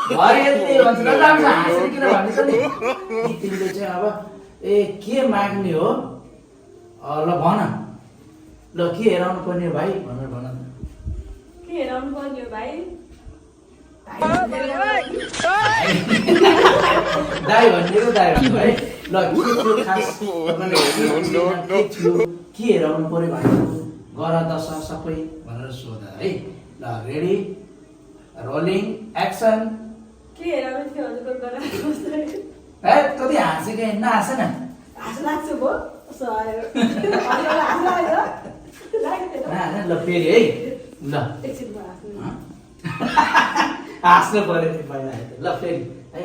भरे यति भन्छ ल राम्रो हाँसेर किन भन्ने त नि तिमीले चाहिँ अब के माग्ने हो ल भन ल के हेराउनु पर्ने हो भाइ भनेर भन न के हेराउनु पर्ने हो भाइ दाइ भनेको दाइ भन्नु है ल के थियो खास तपाईँले के हेराउनु पर्यो भनेको गर दशा सबै भनेर सोध है ल रेडी रोलिङ एक्सन के हेराउनु थियो हजुरको गरा है कति हाँसेको हिँड्न हाँस न हाँस लाग्छ भो हजुरलाई ल फेरि है ल एकछिन भयो हाँस्नु पर्यो नि पहिला ल फेरि है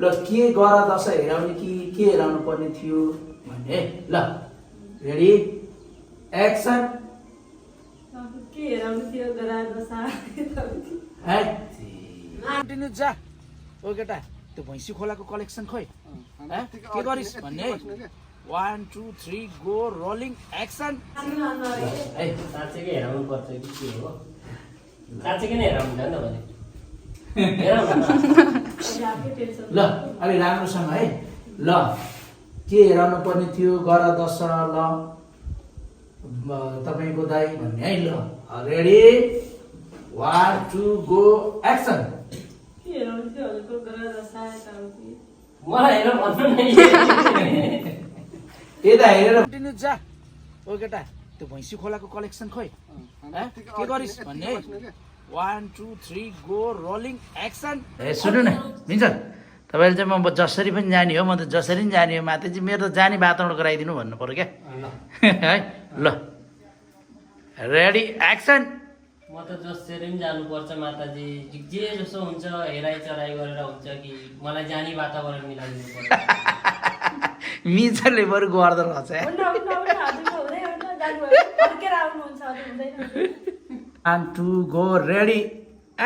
ल के गर दशा हेराउने कि के हेराउनु पर्ने थियो भन्ने है ल रेडी एक्सन के हेराउनु थियो गरा दशा है कन्टिन्यू जा ओ केटा त्यो भैँसी खोलाको कलेक्सन खोइ के गरिस् भन्ने है 1 2 3 गो रोलिङ एक्सन है साँच्चैकै हेराउनु पर्छ कि के हो साँच्चैकै नै हेराउनु नि त भने ल अलि राम्रोसँग है ल के हेराउनु पर्ने थियो गर दशा ल तपाईँको दाइ भन्ने है ल रेडी 1 2 गो एक्सन के हेराउनु थियो हजुरको गरा दशा मलाई हेर भन्नु नै यता हेरेर कन्टिन्यू जा ओ केटा त्यो भैँसी खोलाको कलेक्सन खोइ के गरिस् भन्ने है 1 2 3 गो रोलिङ एक्सन ए सुन्नु न मिन्छ तपाईँले चाहिँ म जसरी पनि जाने हो म त जसरी पनि जाने हो माथि मेरो त जाने वातावरण गराइदिनु भन्नु पर्यो क्या है ल रेडी एक्सन म त जसरी पनि जानुपर्छ माताजी जे जसो हुन्छ हेराइ चराइ गरेर हुन्छ कि मलाई जाने वातावरण मिलाइदिनु पर्छ मिचरले बरु गर्दो रहेछ फर्केर आउनुहुन्छ हजुर हुँदैन 1 2 गो रेडी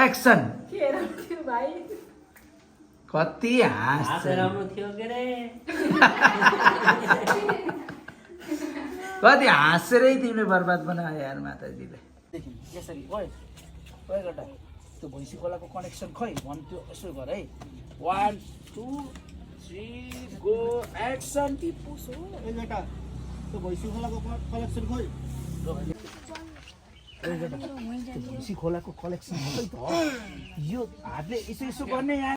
एक्सन के हेराउनु थियो भाइ कति हाँस्छ हेराउनु थियो के रे कति हाँसेरै तिमीले बर्बाद बनायो यार माताजीले यसरी ओए ओए गटा त्यो भैँसी खोलाको कनेक्सन खोइ भन् त्यो यसो गर है 1 2 3 गो एक्सन पुसो ए बेटा त्यो भैँसी खोलाको कलेक्सन खोइ भैँसी खोलाको कलेक्सन खोइ त यो हातले यसो यसो गर्ने यार